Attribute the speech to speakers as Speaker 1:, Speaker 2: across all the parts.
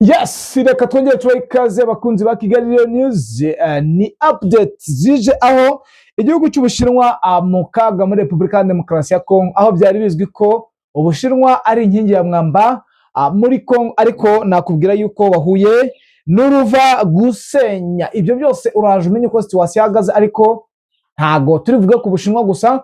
Speaker 1: Yes, reka twongere tubahe ikaze, abakunzi ba Kigali Real News. Ni update zije aho igihugu cy'Ubushinwa mu kaga muri Repubulika ya Demokarasi ya Kongo, aho byari bizwi ko Ubushinwa ari inkingi ya mwamba muri Kongo, ariko nakubwira yuko bahuye n'uruva gusenya. Ibyo byose uraje umenye uko situation ihagaze, ariko ntago turi buvuge ku Bushinwa gusa.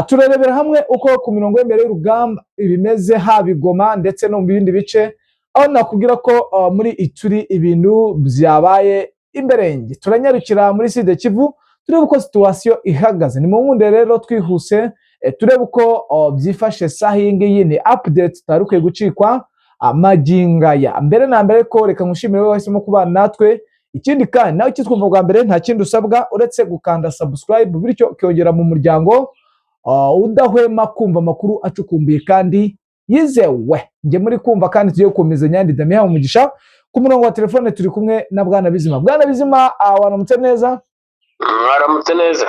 Speaker 1: Turebera hamwe uko ku mirongo y'imbere y'urugamba bimeze, haba i Goma ndetse no mu bindi bice, aho nakubwira ko muri Ituri ibintu byabaye imberenge. Turanyarukira muri Sud Kivu turebe uko situation ihagaze. Ni mu nkunde rero twihuse, turebe uko byifashe saha iyi ngiyi. Ni update tutari ukwiye gucikwa magingaya. Mbere na mbere ko reka nkushimire wowe wahisemo kubana natwe. Ikindi kandi, nawe ukitwumva bwa mbere, nta kindi usabwa uretse gukanda subscribe, bityo ukiyongera mu muryango udahwema kumva amakuru acukumbuye kandi yizewe. Njye muri kumva kandi tugiye gukomeza nyandi Damian Umugisha. Ku murongo wa telefone turi kumwe na Bwana Bizima. Bwana Bizima, waramutse neza?
Speaker 2: Mwaramutse neza.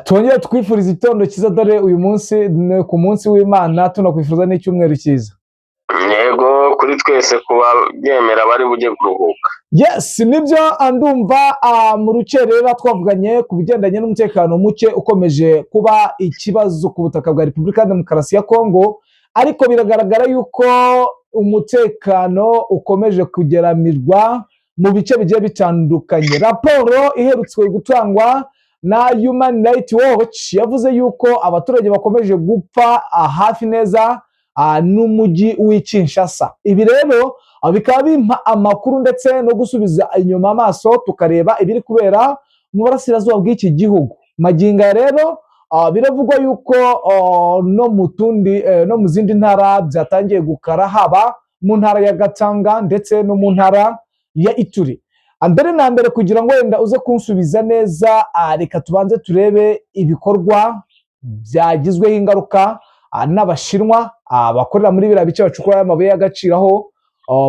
Speaker 1: Twongere twifuriza igitondo cyiza, dore uyu munsi ni ku munsi w'Imana, tunakwifuza n'icyumweru cyiza.
Speaker 2: Yego, kuri twese, kuba byemera bari bujye kuruhuka.
Speaker 1: Yes, nibyo. Ndumva mu rukerera twavuganye ku bigendanye n'umutekano muke ukomeje kuba ikibazo ku butaka bwa Repubulika ya Demokarasi ya Kongo, ariko biragaragara yuko umutekano ukomeje kugeramirwa mu bice bigiye bitandukanye. Raporo iherutse gutangwa na Human Rights Watch yavuze yuko abaturage bakomeje gupfa hafi neza n'umujyi w'i Kinshasa. Ibi rero bikaba bimpa amakuru ndetse no gusubiza inyuma amaso tukareba ibiri kubera mu burasirazuba bw'iki gihugu. Magingo aya rero biravugwa yuko no mu tundi no mu zindi ntara byatangiye gukara, haba mu ntara ya Gatanga ndetse no mu ntara ya Ituri. Mbere na mbere, kugira ngo wenda uze kunsubiza neza, reka tubanze turebe ibikorwa byagizweho ingaruka n'Abashinwa bakorera muri biriya bice bacukura amabuye y'agaciro, aho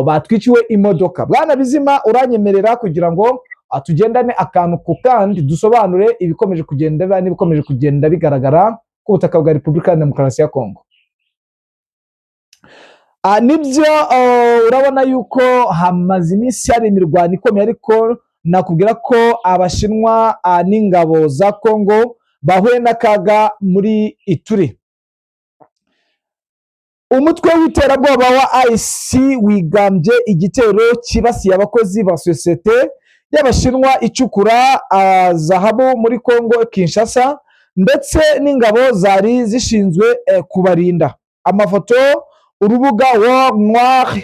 Speaker 1: batwikiwe imodoka. Bwana Bizima, uranyemerera kugira ngo tugendane akantu ku kandi, dusobanure ibikomeje kugenda biba n'ibikomeje kugenda bigaragara ku butaka bwa Repubulika ya Demokarasi ya Kongo. Nibyo, urabona yuko hamaze iminsi hari imirwano ikomeye, ariko nakubwira ko Abashinwa n'ingabo za Kongo bahuye n'akaga muri Ituri. Umutwe w'iterabwoba wa AFC wigambye igitero cyibasiye abakozi ba sosiyete y'Abashinwa icukura zahabu muri Kongo Kinshasa, ndetse n'ingabo zari zishinzwe kubarinda. Amafoto urubuga War Noir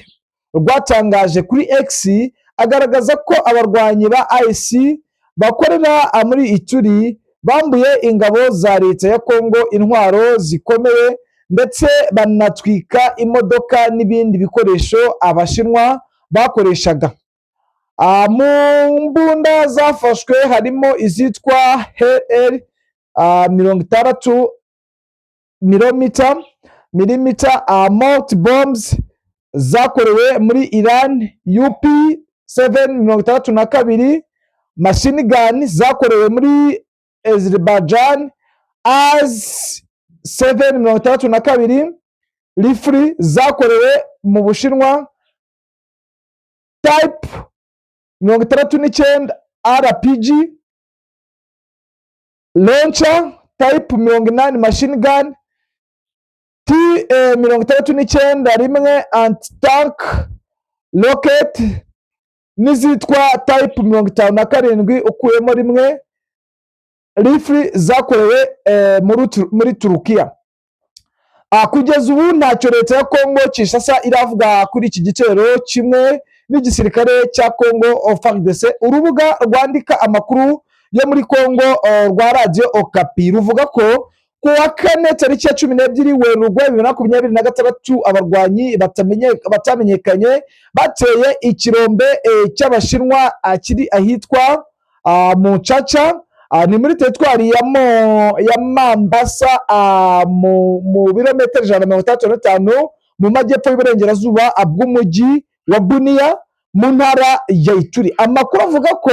Speaker 1: rwatangaje kuri X agaragaza ko abarwanyi ba AFC bakorera muri Ituri bambuye ingabo za leta ya Kongo intwaro zikomeye, ndetse banatwika imodoka n'ibindi bikoresho Abashinwa bakoreshaga. Mu mbunda zafashwe harimo izitwa HL 60 milimita mortar bombs zakorewe muri Iran, UP 7 62 machine gun zakorewe muri Azerbaijan, AZ 7 62 rifle zakorewe mu Bushinwa, Type 69 RPG launcher, Type 80 machine gun, T 69 1 anti tank rocket, n'izitwa Type 57-1 rifle zakorewe muri Turukiya. Kugeza ubu ntacyo leta ya Kongo Kinshasa iravuga kuri iki gitero, kimwe n'igisirikare cya Kongo FARDC. Urubuga rwandika amakuru yo muri Kongo rwa Radio Okapi ruvuga ko ku wa kane tariki ya 12 Werurwe 2026 abarwanyi batamenyekanye bateye ikirombe cy'Abashinwa kiri ahitwa Mucaca. Ni muri teritwari ya Mambasa, mu birometero 165 mu majyepfo y'uburengerazuba bw'umujyi wa Buniya mu ntara ya Ituri. Amakuru avuga ko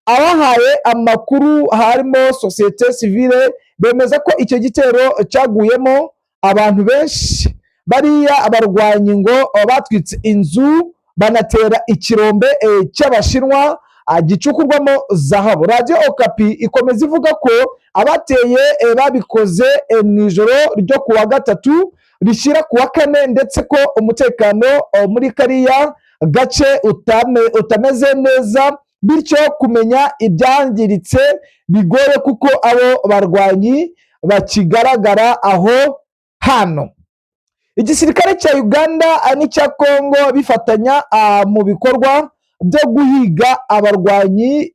Speaker 1: abahaye amakuru harimo sosiyete sivile bemeza ko icyo gitero cyaguyemo abantu benshi. Bariya abarwanyi ngo batwitse inzu banatera ikirombe cy'Abashinwa gicukurwamo zahabu. Radiyo Okapi ikomeza ivuga ko abateye babikoze mu ijoro ryo ku wa gatatu rishyira ku wa kane, ndetse ko umutekano muri kariya gace utameze neza, bityo kumenya ibyangiritse bigoye kuko abo barwanyi bakigaragara aho hano. Igisirikare cya Uganda n'icya Congo bifatanya mu bikorwa byo guhiga abarwanyi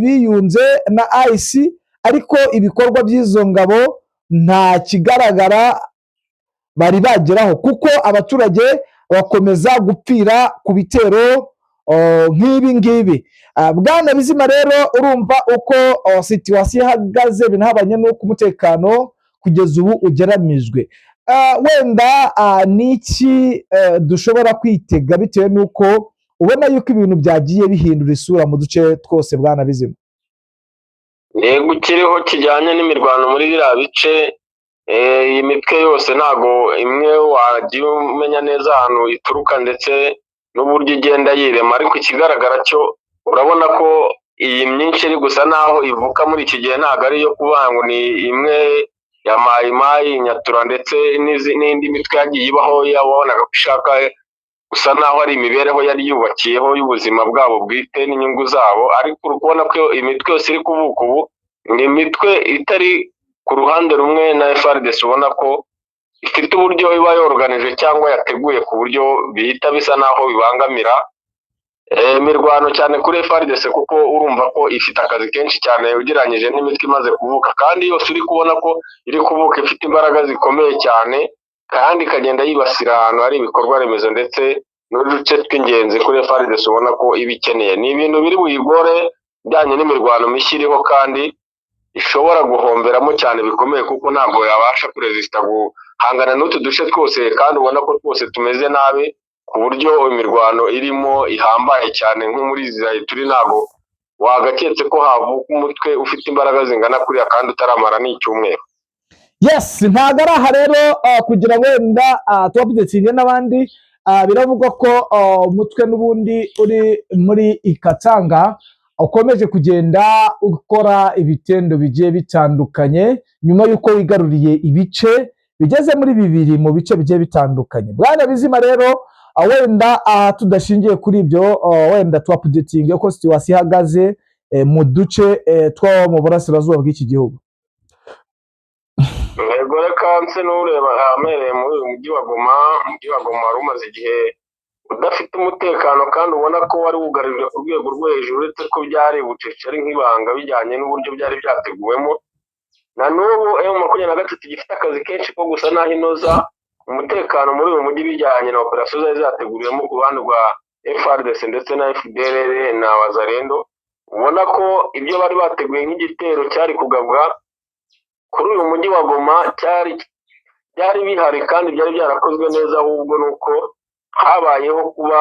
Speaker 1: biyunze na IC, ariko ibikorwa by'izo ngabo nta kigaragara bari bageraho kuko abaturage bakomeza gupfira ku bitero nk'ibi ngibi. Bwana Bizima, rero urumva uko situation ihagaze binahabanye n'uko umutekano kugeza ubu ugeramijwe. Wenda ni iki dushobora kwitega bitewe n'uko ubona yuko ibintu byagiye bihindura isura mu duce twose, bwana Bizima?
Speaker 2: Yego, ikiriho kijyanye n'imirwano muri biriya bice, iyi mitwe yose ntago imwe wagiye umenya neza ahantu ituruka ndetse n'uburyo igenda yirema, ariko ikigaragara cyo urabona ko iyi myinshi iri gusa naho ivuka muri iki gihe ntabwo ari iyo kuvuga ngo ni imwe ya Mayi Mayi, Nyatura ndetse n'indi mitwe yagiye ibaho yabonaga ko ishaka gusa naho ari imibereho yari yubakiyeho y'ubuzima bwabo bwite n'inyungu zabo. Ariko uri kubona ko imitwe yose iri kuvuka ubu ni imitwe itari ku ruhande rumwe na FARDC, ubona ko ifite uburyo iba yoruganije cyangwa yateguye ku buryo bihita bisa naho bibangamira imirwano cyane kuri FARDC, kuko urumva ko ifite akazi kenshi cyane ugereranyije n'imitwe imaze kuvuka, kandi yose uri kubona ko iri kuvuka ifite imbaraga zikomeye cyane kandi ikagenda yibasira ahantu hari ibikorwa remezo ndetse n'uduce tw'ingenzi kuri FARDC ubona ko iba ikeneye. Ni ibintu biri buyigore bijyanye n'imirwano mishya iriho kandi ishobora guhomberamo cyane bikomeye, kuko ntabwo yabasha kurezisita guhangana n'utu duce twose kandi ubona ko twose tumeze nabi ku buryo imirwano irimo ihambaye cyane. Nko muri izi turi, ntabwo wagaketse ko havuka umutwe ufite imbaraga zingana kuriya kandi utaramara n'icyumweru.
Speaker 1: Yes, ntabwo ari aha rero kugira ngo wenda tubaupdatinge n'abandi. Biravugwa ko umutwe n'ubundi uri muri Ikatanga ukomeje kugenda ukora ibitendo bigiye bitandukanye nyuma y'uko wigaruriye ibice bigeze muri bibiri mu bice bigiye bitandukanye. Bwana Bizima, rero wenda tudashingiye kuri ibyo, wenda tubaupdatinge uko situation ihagaze mu duce two mu burasirazuba bw'iki gihugu.
Speaker 2: Yego, reka nse n'ureba ahamereye muri uyu mujyi wa Goma. Umujyi wa Goma wari umaze igihe udafite umutekano kandi ubona ko wari wugarijwe ku rwego rwo hejuru, uretse ko byari bucece ari nk'ibanga bijyanye n'uburyo byari byateguwemo. Na n'ubu M23 gifite akazi kenshi ko gusa n'aho inoza umutekano muri uyu mujyi bijyanye na operasiyo zari zateguriwemo ku ruhande rwa FARDC ndetse na FDLR na Wazalendo. Ubona ko ibyo bari bateguye nk'igitero cyari kugabwa kuri uyu mujyi wa Goma cyari byari bihari kandi byari byarakozwe neza, ahubwo ni uko habayeho kuba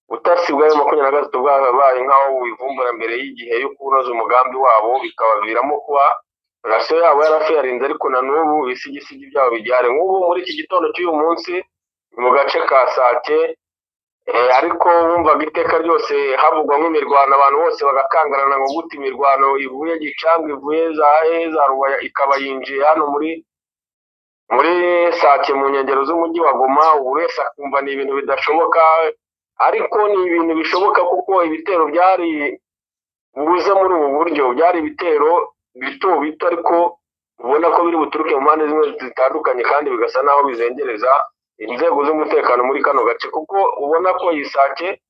Speaker 2: ubutasi bwa M23 bwabaye nk'aho bubivumbura mbere y'igihe yo kunoza umugambi wabo, bikabaviramo kuba rasiyo yabo yarafarinze. Ariko na n'ubu ibisigisigi byabo bigihari. Nk'ubu muri iki gitondo cy'uyu munsi ni mu gace ka Sake, ariko wumvaga iteka ryose havugwa nk'imirwano, abantu bose bagakangarana ngo gute imirwano ivuye Gicanga, ivuye za za Rubaya, ikaba yinjiye hano muri Sake mu nkengero z'umujyi wa Goma. Buri wese akumva ni ibintu bidashoboka, ariko ni ibintu bishoboka kuko ibitero byari buze muri ubu buryo byari ibitero bito bito, ariko ubona ko biri buturuke mu mpande zimwe zitandukanye kandi bigasa naho bizengereza inzego z'umutekano muri kano gace, kuko ubona ko iyi Sake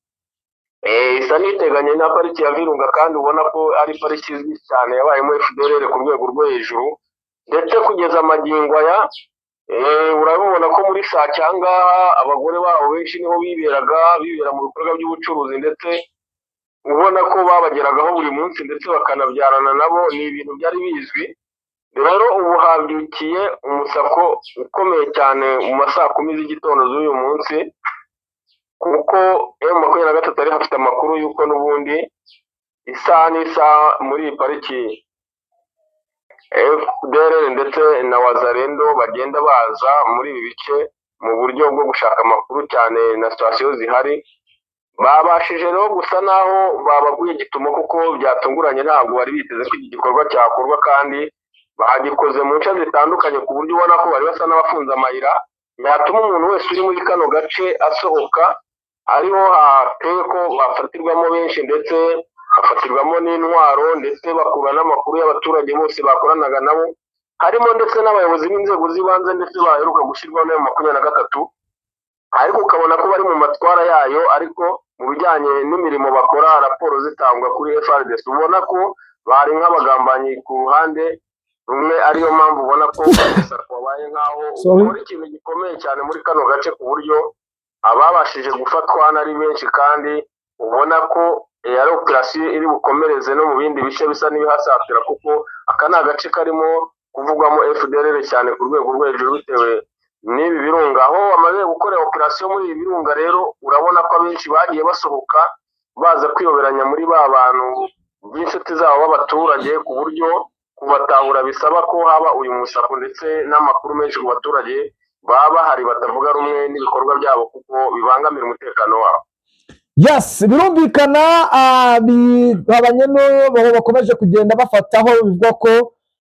Speaker 2: isa n'iteganye na pariki ya Virunga kandi ubona ko ari pariki izwi cyane yabayemo FDLR ku rwego rwo hejuru. Ndetse kugeza amagingo aya urabibona ko muri Sake aha ngaha abagore babo benshi niho biberaga, bibera mu bikorwa by'ubucuruzi, ndetse ubona ko babageragaho buri munsi ndetse bakanabyarana nabo. Ni ibintu byari bizwi. Rero ubu habyukiye umusako ukomeye cyane mu ma saa kumi z'igitondo z'uyu munsi, kuko M23 yari hafite amakuru y'uko n'ubundi isaha n'isaha muri iyi pariki FDLR ndetse na Wazalendo bagenda baza muri ibi bice. mu buryo bwo gushaka amakuru cyane na sitasiyo zihari. Babashije rero gusa naho babaguye gitumo, kuko byatunguranye, ntabwo bari biteze ko iki gikorwa cyakorwa, kandi bagikoze mu nce zitandukanye, ku buryo ubona ko bari basa n'abafunze amayira yatuma umuntu wese uri muri kano gace asohoka. Ariho hateye ko bafatirwamo benshi, ndetse hafatirwamo n'intwaro, ndetse bakura n'amakuru y'abaturage bose bakoranaga nabo, harimo ndetse n'abayobozi b'inzego z'ibanze, ndetse baheruka gushyirwaho na 23, ariko ukabona ko bari mu matwara yayo. Ariko mu bijyanye n'imirimo bakora, raporo zitangwa kuri FARDC, ubona ko bari nk'abagambanyi ku ruhande rumwe. Ariyo mpamvu ubona ko umusaruro wabaye nk'aho
Speaker 1: Sorry.
Speaker 2: ukora ikintu gikomeye cyane muri kano gace, ku buryo ababashije gufatwa hano ari benshi, kandi ubona ko ari operasiyo iri bukomereze no mu bindi bice bisa n'ibihasatira, kuko aka ni agace karimo kuvugwamo FDLR cyane ku rwego rwo hejuru bitewe n'ibi birunga. Aho bamaze gukora operasiyo muri ibi birunga rero, urabona ko abenshi bagiye basohoka baza kwiyoberanya muri ba bantu b'inshuti zabo b'abaturage, ku buryo kubatahura bisaba ko haba uyu musako ndetse n'amakuru menshi ku baturage baba bahari batavuga rumwe n'ibikorwa byabo, kuko bibangamira umutekano wabo.
Speaker 1: Yes, birumvikana, bihabanye n'abo bakomeje kugenda bafataho. Bivugwa ko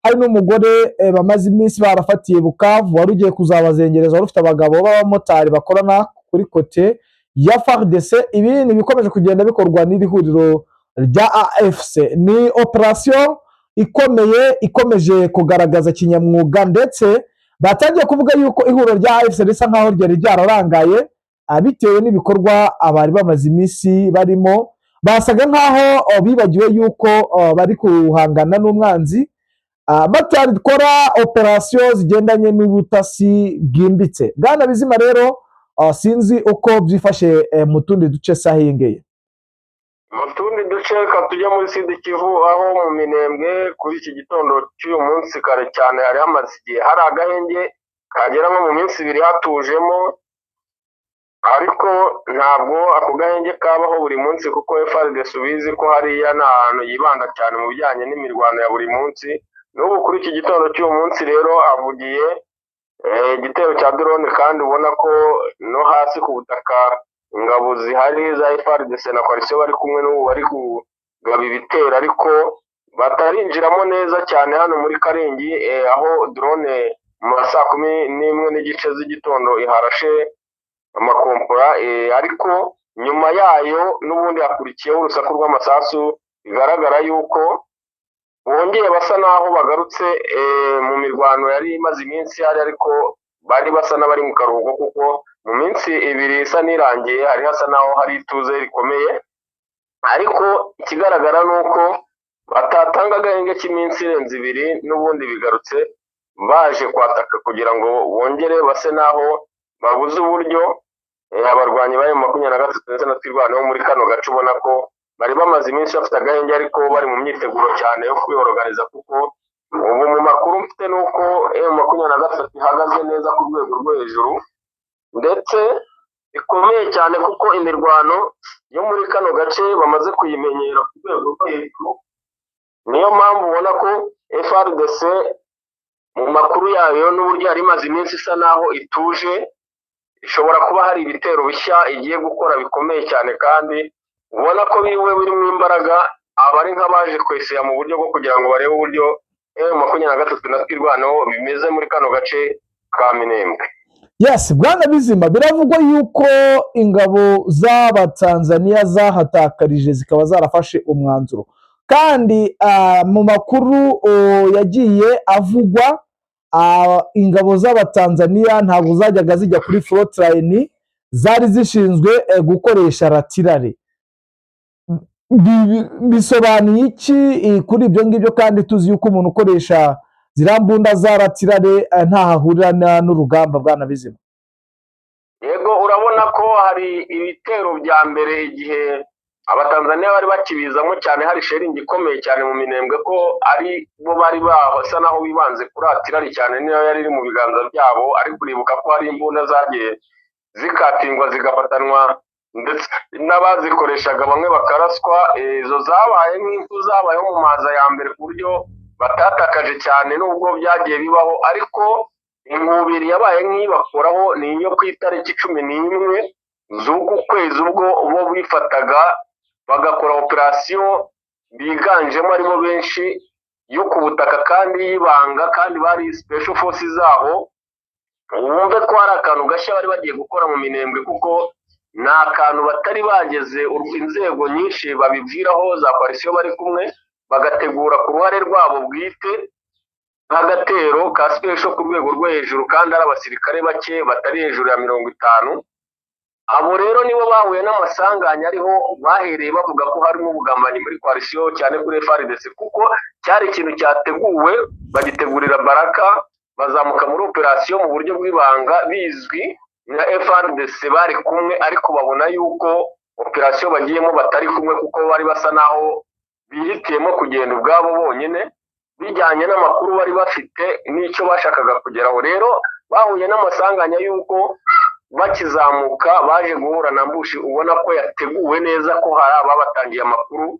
Speaker 1: hari n'umugore bamaze iminsi barafatiye Bukavu, wari ugiye kuzabazengereza, wari ufite abagabo b'abamotari bakorana kuri côté ya FARDC. Ibi ni ibikomeje kugenda bikorwa n'iri huriro rya AFC. Ni operasiyo ikomeye ikomeje kugaragaza kinyamwuga, ndetse batangiye kuvuga yuko ihuriro rya AFC risa nkaho ryari ryararangaye, bitewe n'ibikorwa abari bamaze iminsi barimo. Basaga nkaho bibagiwe yuko bari guhangana n'umwanzi, batakora operasiyo zigendanye n'ubutasi bwimbitse. Bwana Bizima rero, sinzi uko byifashe mu tundi duce saha iyi ngiyi.
Speaker 2: Mu tundi duce, reka tujye muri Sud Kivu, aho mu Minembwe kuri iki gitondo cy'uyu munsi kare cyane hari hamaze igihe hari agahenge kagera nko mu minsi 2 hatujemo, ariko ntabwo ako gahenge kabaho buri munsi, kuko FARDC ubizi ko hariya ni ahantu yibanda cyane mu bijyanye n'imirwano ya buri munsi. N'ubu kuri iki gitondo cy'uyu munsi rero havugiye igitero cya drone, kandi ubona ko no hasi ku butaka ingabo zihari za FARDC na coalition bari kumwe n'ubu bari kugaba ibitero, ariko batarinjiramo neza cyane hano muri Karengi, aho drone mu ma saa 11:30 z'igitondo iharashe amakompora, ariko nyuma yayo n'ubundi hakurikiyeho urusaku rw'amasasu, bigaragara yuko bongeye basa naho bagarutse mu mirwano yari imaze iminsi ihari, ariko bari basa n'abari mu karuhuko, kuko mu minsi 2 isa n'irangiye hari hasa naho hari ituze rikomeye. Ariko ikigaragara ni uko batatanga agahenge k'iminsi irenze 2, n'ubundi bigarutse baje kwataka kugira ngo bongere base naho babuze uburyo abarwanyi ba M23 ndetse na Twirwaneho muri kano gace, ubona ko bari bamaze iminsi bafite agahenge, ariko bari mu myiteguro cyane yo kwiyorganiza, kuko ubu mu makuru mfite ni uko M23 ihagaze neza ku rwego rwo hejuru ndetse bikomeye cyane, kuko imirwano yo muri kano gace bamaze kuyimenyera ku rwego rwo hejuru. Niyo mpamvu ubona ko FARDC mu makuru yayo n'uburyo yari imaze iminsi isa naho ituje, ishobora kuba hari ibitero bishya igiye gukora bikomeye cyane, kandi ubona ko biwe birimo imbaraga. Aba ari nk'abaje kwesera mu buryo bwo kugira ngo barebe uburyo M23 na Twirwaneho bimeze muri kano gace ka Minembwe.
Speaker 1: Yes, bwana Bizima, biravugwa yuko ingabo z'Abatanzaniya zahatakarije, zikaba zarafashe umwanzuro, kandi mu makuru yagiye avugwa, ingabo z'Abatanzaniya ntabwo zajyaga zijya kuri frontline, zari zishinzwe gukoresha artillery. Bisobanuye iki kuri ibyo ngibyo, kandi tuzi yuko umuntu ukoresha ziriya mbunda za artillery ntaho ahurira n'urugamba, bwana Bizima?
Speaker 2: Yego, urabona ko hari ibitero bya mbere igihe Abatanzaniya bari bakibizamo cyane, hari shelling ikomeye cyane mu Minembwe, ko ari bo bari basa naho bibanze kuri artillery cyane, niyo yari iri mu biganza byabo. Ariko uribuka ko hari imbunda zagiye zikatingwa, zigafatanwa, ndetse n'abazikoreshaga bamwe bakaraswa. Izo zabaye nk'impfu zabayeho mu maza ya mbere, ku buryo batatakaje cyane nubwo byagiye bibaho, ariko Inkubiri yabaye nk'ibakoraho ni iyo ku itariki 11 z'uku kwezi, ubwo bo bifataga bagakora operasiyo biganjemo aribo benshi yo ku butaka kandi y'ibanga, kandi bari special forces zaho. Wumve ko hari akantu gashya bari bagiye gukora mu Minembwe, kuko ni akantu batari bageze inzego nyinshi babibwiraho za coalition bari kumwe, bagategura ku ruhare rwabo bwite nk'agatero ka special ku rwego rwo hejuru, kandi ari abasirikare bake batari hejuru ya 50. Abo rero nibo bahuye n'amasanganya, ariho bahereye bavuga ko harimo ubugambanyi muri coalition, cyane kuri FARDC, kuko cyari ikintu cyateguwe, bagitegurira Baraka, bazamuka muri operasiyo mu buryo bw'ibanga bizwi na FARDC bari kumwe, ariko babona yuko operasiyo bagiyemo batari kumwe, kuko bari basa naho bihitiyemo kugenda ubwabo bonyine, bijyanye n'amakuru bari bafite n'icyo bashakaga kugeraho. Rero bahuye n'amasanganya y'uko bakizamuka baje guhura na ambush, ubona ko yateguwe neza, ko hari ababatangiye amakuru.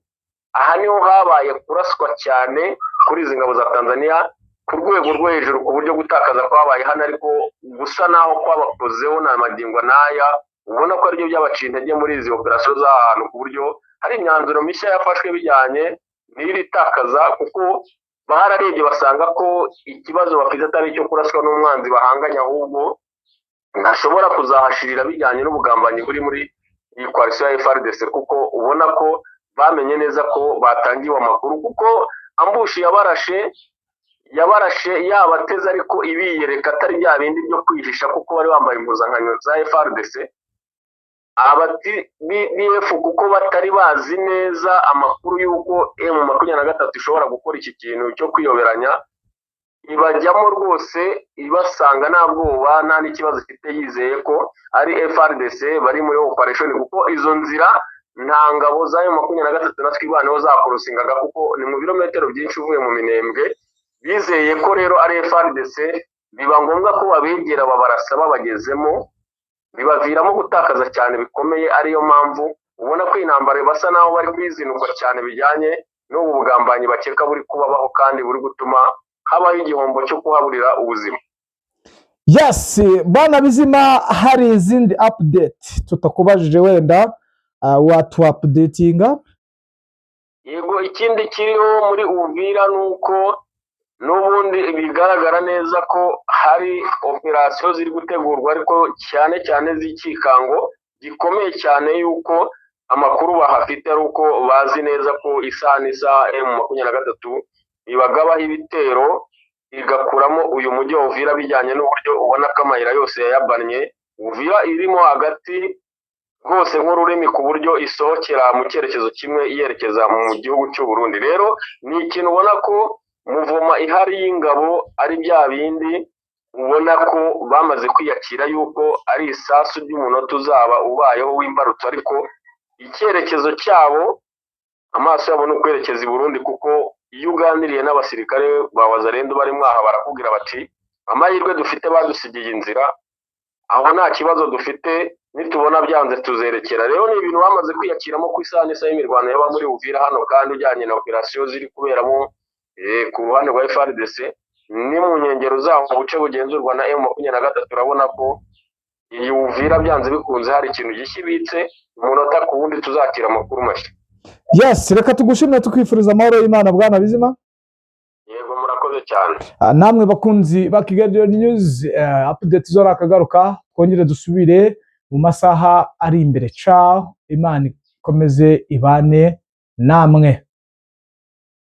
Speaker 2: Aha niho habaye kuraswa cyane kuri izi ngabo za Tanzania ku rwego rwo hejuru, ku buryo gutakaza kwabaye hano ariko gusa naho kwabakozeho na magingo n'aya, ubona ko aribyo byabaciye intege muri izi operasiyo z'ahantu, ku buryo hari imyanzuro mishya yafashwe bijyanye n'iri takaza, kuko bararebye basanga ko ikibazo bafite atari icyo kuraswa n'umwanzi bahanganye, ahubwo ntashobora kuzahashirira bijyanye n'ubugambanyi buri muri iyi coalition ya FARDC, kuko ubona ko bamenye neza ko batangiwe amakuru, kuko ambush yabarashe yabateze, ariko ibiyereka atari bya bindi byo kwihisha, kuko bari bambaye impuzankano za FARDC. Aba TDF, kuko batari bazi neza amakuru y'uko M23 ishobora gukora iki kintu cyo kwiyoberanya, ibajyamo rwose ibasanga nta bwoba, nta n'ikibazo ifite, yizeye ko ari FARDC bari muri operation, kuko izo nzira nta ngabo za M23 na Twirwaneho zakorosingaga, kuko ni mu birometero byinshi uvuye mu Minembwe. Bizeye ko rero ari FARDC, biba ngombwa ko babegera, babarasa babagezemo, bibaviramo gutakaza cyane bikomeye. Ariyo mpamvu ubona ko intambara basa naho bari kwizinukwa cyane, bijyanye n'ubu bugambanyi bakeka buri kubabaho kandi buri gutuma habaho igihombo cyo kuhaburira ubuzima.
Speaker 1: Yes, bwana Bizima, hari izindi update tutakubajije wenda watu updatinga?
Speaker 2: Yego, ikindi kiriho muri Uvira ni uko n'ubundi bigaragara neza ko hari operasiyo ziri gutegurwa, ariko cyane cyane z'ikikango gikomeye cyane, yuko amakuru bahafite ari uko bazi neza ko isaha n'isaha M23 ibagabaho ibitero, igakuramo uyu mujyi wa Uvira, bijyanye n'uburyo ubona ko amayira yose yayabannye. Uvira irimo hagati rwose nk'ururimi, ku buryo isohokera mu cyerekezo kimwe yerekeza mu gihugu cy'u Burundi. Rero ni ikintu ubona ko mouvement ihari y'ingabo ari bya bindi ubona ko bamaze kwiyakira yuko ari isasu ry'umunota uzaba ubayeho w'imbarutso, ariko icyerekezo cyabo, amaso yabo ni ukwerekeza i Burundi, kuko iyo uganiriye n'abasirikare ba Wazalendo bari mwaha, barakubwira bati: "Amahirwe dufite, badusigiye inzira, aho nta kibazo dufite, nitubona byanze tuzerekera." Rero ni ibintu bamaze kwiyakiramo ku isaha n'isaha y'imirwano yaba muri Uvira hano, kandi ujyanye na operasiyo ziri kuberamo ku ruhande rwa FARDC ni mu nkengero zaho mu buce bugenzurwa na M23, urabona ko iyi Uvira byanze bikunze hari ikintu gishya ibitse, umunota ku wundi tuzakira amakuru mashya.
Speaker 1: Yes, reka tugushimire, tukwifuriza amahoro y'Imana, bwana Bizima.
Speaker 2: Yego, murakoze cyane.
Speaker 1: Namwe bakunzi ba Kigali News, update zo akagaruka, twongere dusubire mu masaha ari imbere. Ciao, Imana ikomeze ibane namwe.